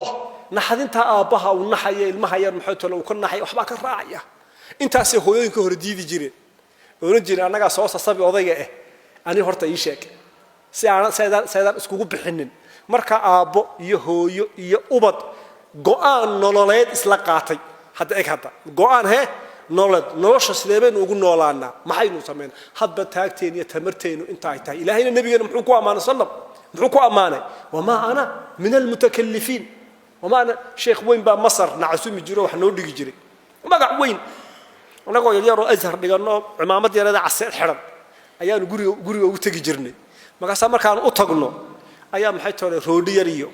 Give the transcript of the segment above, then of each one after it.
Naxdintaa aabbaha uu naxaya ilmaha yar, maxay tole, uu ka naxay, waxbaa ka raacaya. Intaasay hooyooyinka hore diidi jireen, oran jireen: "Annagaa soo sasabi odayga eh, ani horta ii sheeg si aanan saydaan iskugu bixinin." Marka aabbo iyo hooyo iyo ubad go'aan nololeed isla qaatay hadda eg, hadda go'aan hee nololeed, nolosha sidee baynu ugu noolaanaa, maxaynu samaynaa, hadba taagteen iyo tamarteenu inta ay tahay. Ilaahayna nabigeena muxuu ku ammaanay sallam? Muxuu ku ammaanay? "وما أنا من المتكلفين وما أنا." Sheekh weyn baa Masar nacasumi jiro, wax noo dhigi jiray, magac weyn. Annagoo yaryaroo Azhar dhiganno, cimaamad yareeda caseed xidhan, ayaanu guriga ugu tegi jirnay. Markaasaa markaanu u tagno ayaa, maxay tole, roodhi yar iyo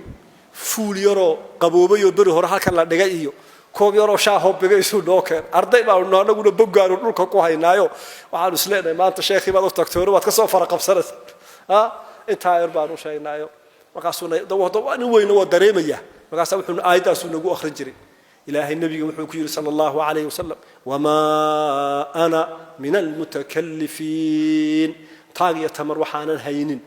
fuul yaroo qaboobay oo beri hore halkan la dhigay iyo koob yaroo shaahoo biga isuu noo keen. Arday baanu anaguna, boggaanu dhulka ku haynaayo, waxaanu isleenahay maanta sheekhii baad u tagtay, waad ka soo fara qabsanaysaa. Intaa yar baanu sheegnaayo, markaasuuna nin weyna waa dareemaya. Markaasaa wuxuu aayaddaasuu nagu akhrin jiray. Ilaahay nebiga wuxuu ku yidhi sala Allahu calayhi wasalam: "وما أنا من المتكلفين." Taag iyo tamar waxaanan haynin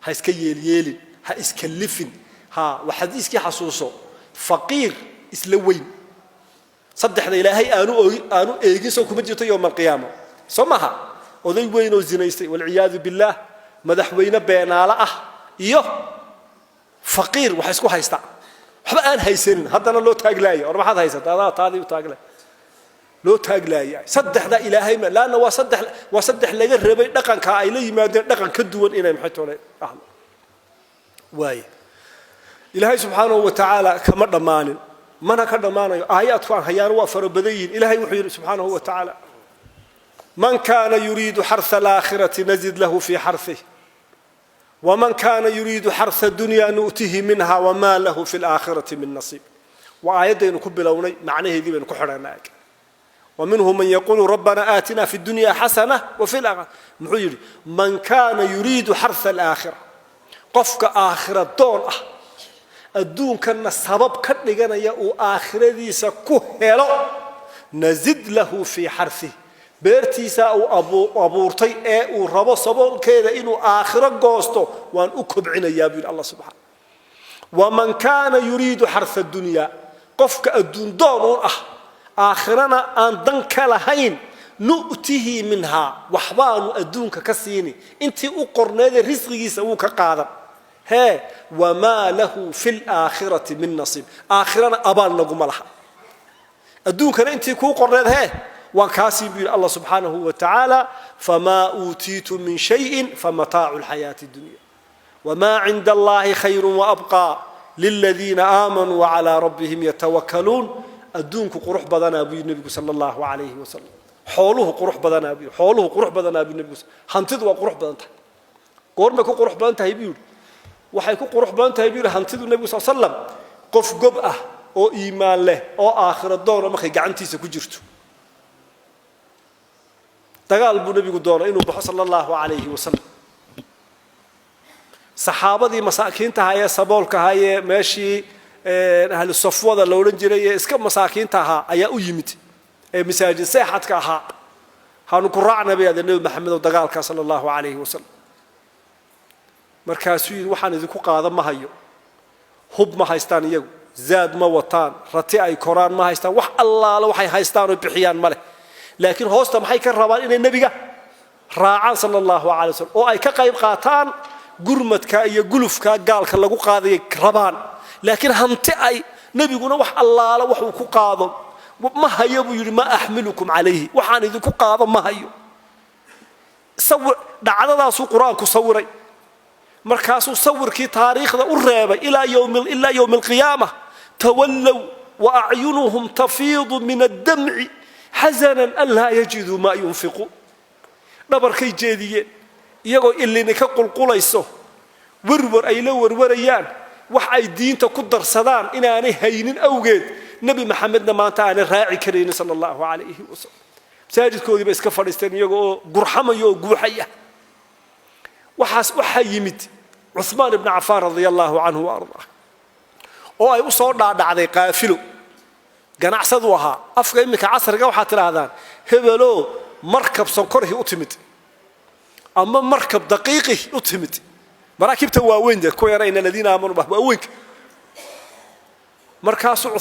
ha iska yeelyeelin, ha iskalifin. Ha waa xadiiskii xasuuso, faqiir isla weyn, saddexda Ilaahay aanu eegin soo kuma jirto yowma alqiyaama, soo maha? Oday weyn oo zinaystay, والعياذ بالله, madaxweyne beenaale ah iyo faqiir wax isku haysta, waxba aan haysanin, haddana loo taaglaaya: "War maxaad haysataa? Adaa taadii u taagle." Loo taaglaaya saddexda Ilaahay ma laanna waa saddex laga rabay dhaqanka ay la yimaadeen dhaqan ka duwan inay, maxay tole, ahdo waaye. Ilaahay subxaanahu wa tacaala kama dhammaanin, mana ka dhammaanayo. Aayaadku aan hayaano waa fara badan yihiin. Ilahay wuxuu yidhi subxaanahu wa tacaala: "من كان يريد حرث الآخرة نزد له في حرثه ومن كان يريد حرث الدنيا نؤته منها وما له في الآخرة من نصيب." Waa aayaddaynu ku bilownay, macnaheedii baynu ku xidhanaa. ومنهم من يقول ربنا آتنا في الدنيا حسنة وفي الآخرة. Muxuu yidhi? من كان يريد حرث الآخرة, qofka aakhira doon ah, adduunkanna sabab ka dhiganaya uu aakhiradiisa ku helo, نزد له في حرثه, beertiisa uu abuurtay ee uu rabo saboolkeeda inuu aakhiro goosto, waan u kobcinayaa, buu yidhi Allah subxaana. ومن كان يريد حرث الدنيا, qofka adduun doon uun ah, aakhirana aan dan ka lahayn, نؤته منها, waxbaanu adduunka ka siini, intii u qorneedee risqigiisa wuu ka qaadan hee, وما له في الآخرة من نصيب, aakhirana abaal naguma laha. Adduunkana intii kuu qorneed hee waan kaasii, buu yidhi Allah subxaanahu wa tacaala. فما أوتيتم من شيء فمتاع الحياة الدنيا وما عند الله خير وأبقى للذين آمنوا وعلى ربهم يتوكلون. Adduunku qurux badanaa, buu yidhi nebigu sala Allahu calayhi wasalam. Xooluhu qurux badanaa, buu yidhi. Xooluhu qurux badanaa, buu nebigu. Hantidu waa qurux badan tahay. Goormay ku qurux badan tahay, buu yidhi? Waxay ku qurux badan tahay, buu yidhi, hantidu nebigu sal slam, qof gob ah oo iimaan leh oo aakhiro doona markay gacantiisa ku jirto. Dagaal buu nebigu doonay inuu baxo sala Allahu calayhi wasalam. Saxaabadii masaakiinta ahaa ee saboolka ahaa ee meeshii ahlu safwada la odhan jiray ee iska masaakiinta ahaa ayaa u yimid, ee masaajid seexadka ahaa. "Hanu ku raacna," bay adee, "Nebi Maxamedow, dagaalka," sala Allahu calayhi wasalam. Markaasuu yidhi: "Waxaan idinku qaada ma hayo." Hub ma haystaan iyagu, zaad ma wataan, rati ay koraan ma haystaan, wax allaale waxay haystaan oo bixiyaan ma leh. Laakiin hoosta maxay ka rabaan? Inay nebiga raacaan sala Allahu calay wasalam oo ay ka qayb qaataan gurmadka iyo gulufka gaalka lagu qaadayay rabaan. Laakiin hanti ay nebiguna wax allaale waxuu ku qaado ma hayo, buu yidhi. "ما أحملكم عليه," waxaan idinku qaado ma hayo. Sawir dhacdadaasuu Qur-aanku sawiray. Markaasuu sawirkii taariikhda u reebay ilaa yowmi alqiyaama: تولوا وأعينهم تفيض من الدمع حزنا ألا يجدوا ما ينفقون. Dhabarkay jeediyeen iyagoo ilini ka qulqulayso, werwer ay la werwarayaan wax ay diinta ku darsadaan inaanay haynin awgeed, Nebi Maxamedna maanta aanay raaci karaynin sala Allahu calayhi wasalam. Masaajidkoodii bay iska fadhiisteen iyaga oo gurxamaya oo guuxaya. Waxaas waxaa yimid Cuhmaan ibnu Cafaan radia Allahu canhu wa ardaa, oo ay u soo dhaadhacday qaafilo ganacsadu ahaa. Afka iminka casriga waxaad tidhaahdaan hebeloo markab sonkorhi u timid ama markab daqiiqi u timid, maraakiibta waaweyn dee, kuwa yara إن الذين آمنوا waaweynka. Markaasuu